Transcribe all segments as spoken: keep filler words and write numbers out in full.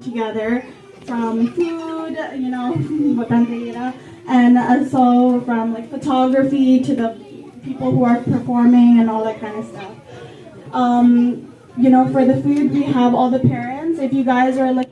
together, from food, you know, what Tante Ira, and also from, like, photography to the people who are performing and all that kind of stuff. Um, you know, for the food, we have all the parents. If you guys are looking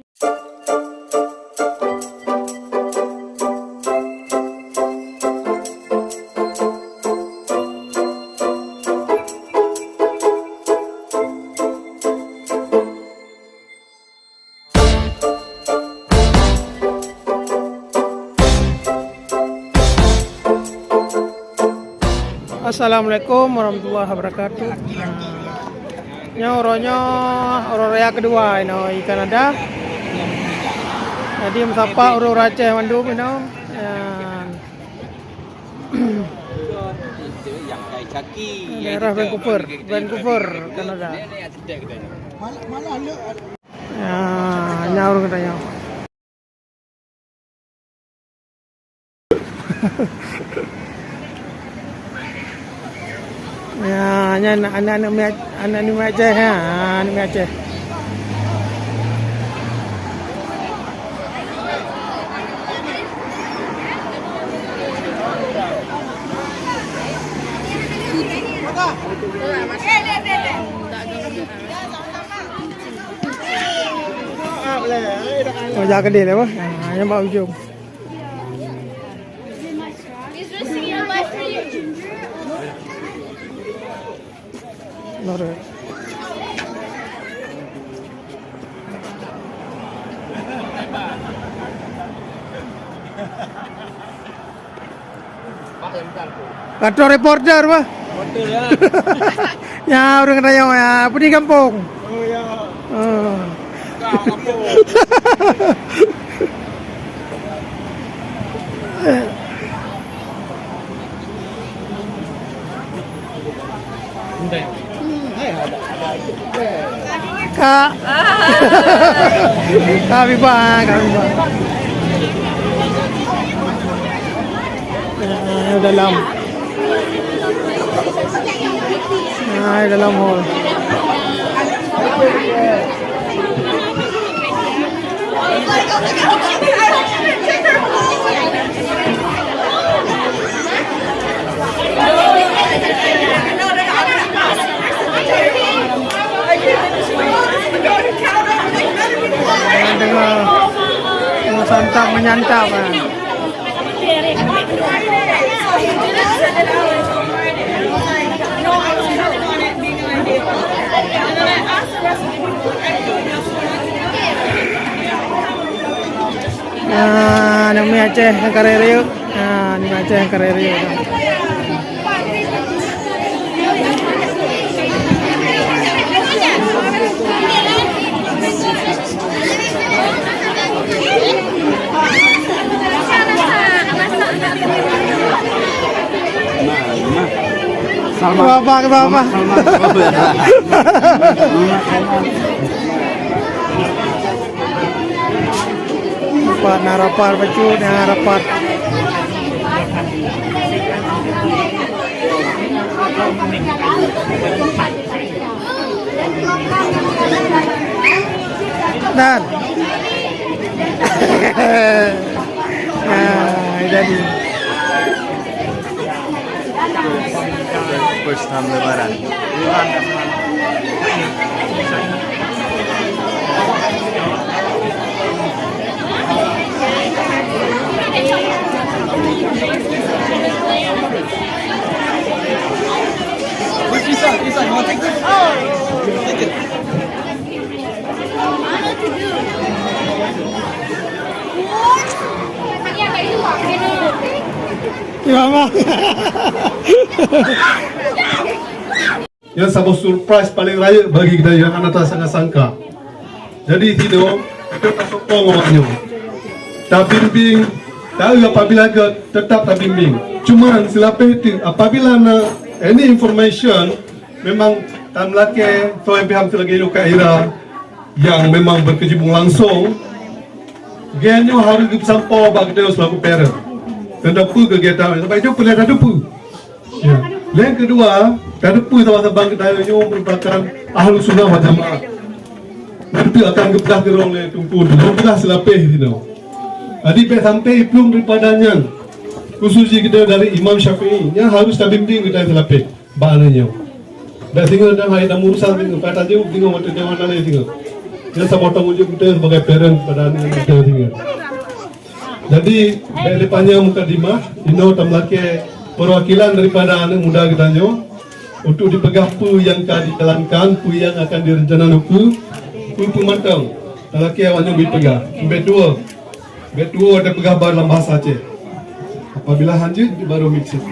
Assalamualaikum warahmatullahi wabarakatuh. Nyoe uroe nyoe uroe raya keudua inoe di Kanada. Jadi meusapat ureueng Aceh mandum inoe. Ya. Daerah Vancouver, Vancouver, Kanada. Ya, nyan ureueng geutanyoe. Ya, nyan aneuk-aneuk mi-, aneuk-aneuk mi Aceh, ha, aneuk mi Aceh. Oh, jak keudeh lah, bah. Ha, nyang bak ujong. Lore. Atau reporter, bah? Reporter, ya. Ya, ureueng rayeuk, ya. Apa di kampung? Oh, ya. Oh. Ka kampung. Kak. Kak Biba, Kak Biba. Eh, dalam. Ah, dalam hall. Tengah, tengah santap menyantap, ah. Ah, aneuk miet Aceh nyang kareh rayeuk. Ah, aneuk miet Aceh nyang kareh rayeuk. Salma. Bapa ke bapa? Salma. Rapat, na rapat, bacut, na rapat. Dan. Ah, jadi. First time Lebaran. Ya, mama. Nyan saboh surprise paleng rayeuk bagi geutanyoe nyang hana tasangka-sangka. Jadi, sinoe, kita tasokong awaknyoe. Tabimbing, taeu apabila gét, tetap tabimbing. Cuman, silapéh teuk, apabila na any information, memang tameulakée, soe pihak seulagée nyoe ka ira, nyang memang berkecimpung langsung, geutanyoe harus geupeusampoe bak geutanyoe selaku parent. Teuntang peue kegiatan, sabab itu peureulée tateupeue. Ya. Yang kedua, tateupeue saban-saban geutanyoe nyoe merupakan ahlu sunnah wal jamaah. Itu akan geupeugah keurong lé Teungku, geupeugah seulapéh sinoe. Jadi bèk sampai iplueng daripada nyan. Khusus jih kita dari Imam Syafi'i, nyan harus tabimbing kita seulapéh. Bak aneuk nyoe. Bèk singoh dan hai tamu urusan singoh, kata jeuet singoh watèe jaweueb tali singoh. Nyan saboh tanggông jaweueb kita sebagai parent pada aneuk kita singoh. Jadi, bèk lé panyang mukadimah, inoe tameulakèe perwakilan daripada aneuk muda geutanyoe untuk dipeugah peue nyang ka dijalankan, peue nyang akan direncana ukeue, peue-peue mantong. Talakèe awak nyoe beupeugah. Bèk tuwo. Bèk tuwo tapeugah ba lam bahasa Aceh. Apabila hanjeuet, baru mixer.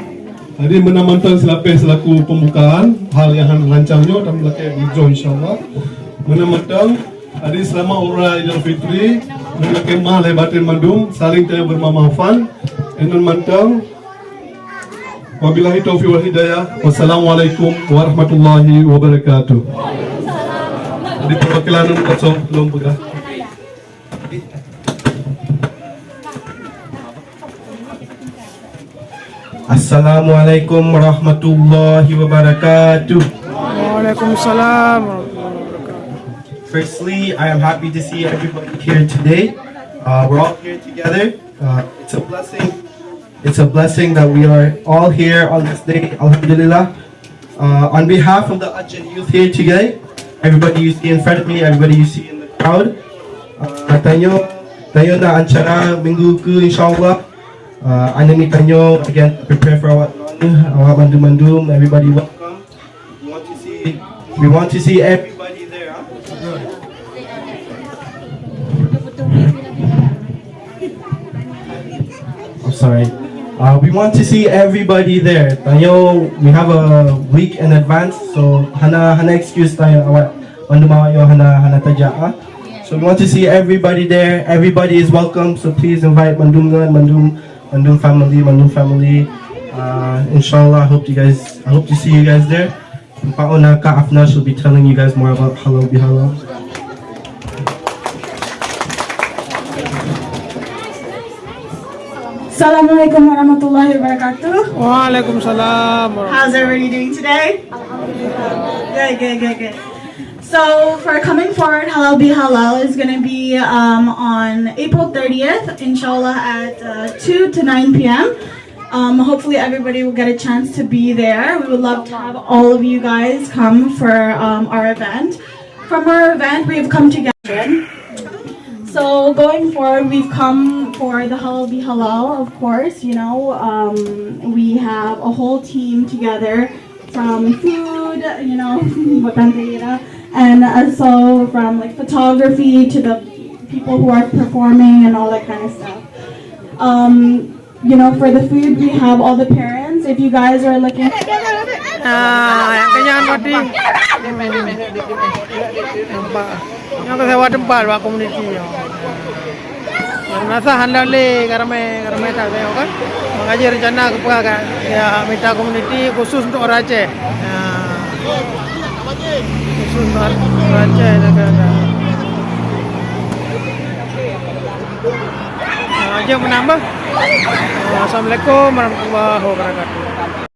Jadi, meunan mantong seulapéh selaku pembukaan, hal nyang hana rancang nyoe, tameulakèe beujoe, insya Allah. Meunan mantong, Jadi, selamat Hari Raya Idul Fitri. Meunan keuh mah lé batin mandum, saling teuh bermaaf-maafan. Inan mantong. Wabillahi taufiq wal hidayah. Wassalamualaikum warahmatullahi wabarakatuh. Di perwakilan kosong belum pegang. Assalamualaikum warahmatullahi wabarakatuh. Waalaikumsalam warahmatullahi wabarakatuh. Firstly, I am happy to see everybody here today. Uh, we're all here together. Uh, it's a blessing. It's a blessing that we are all here on this day. Alhamdulillah. Uh, on behalf of the Aceh youth here today, everybody you see in front of me, everybody you see in the crowd, uh, tanyoe, tanyoe na acara minggu keu, insya Allah. Uh, aneuk miet tanyoe, again, prepare for awak, awak mandum-mandum, everybody welcome. We want to see, we want to see everybody there, huh? I'm sorry. Uh, we want to see everybody there. Tanyoe, we have a week in advance, so hana, hana excuse tanyoe awak mandum awak nyoe hana, hana tajak, ah. So we want to see everybody there. Everybody is welcome. So please invite mandum ngon mandum, mandum family, mandum family. Uh, inshallah, I hope you guys, I hope to see you guys there. Pak Ona, Kak Afna should be telling you guys more about Halal Bihalal. Assalamualaikum warahmatullahi wabarakatuh. Waalaikumsalam warahmatullahi. How's everybody doing today? Good, good, good, good. So for coming forward, Halal Bihalal is going to be um, on April thirtieth, inshallah, at uh, two to nine p m. Um, hopefully everybody will get a chance to be there. We would love to have all of you guys come for um, our event. From our event, we've come together. So going forward, we've come for the Halal Bihalal, of course. You know, um, we have a whole team together from food, you know, buatan selera, and also from like photography to the people who are performing and all that kind of stuff. Um, you know, for the food, we have all the parents. If you guys are looking, ah, nyang kenyang roti. Nampak. Nyang ka sewa tempat bak komuniti nyoe. Nyang rasa hana lé ka ramai, ka ramai that tengok kan. Makajih rencana geupeugah ka ya mita komuniti khusus untuk orang Aceh. Ya. Khusus untuk orang Aceh dah ka. Ah, jeuet menambah. Assalamualaikum warahmatullahi wabarakatuh.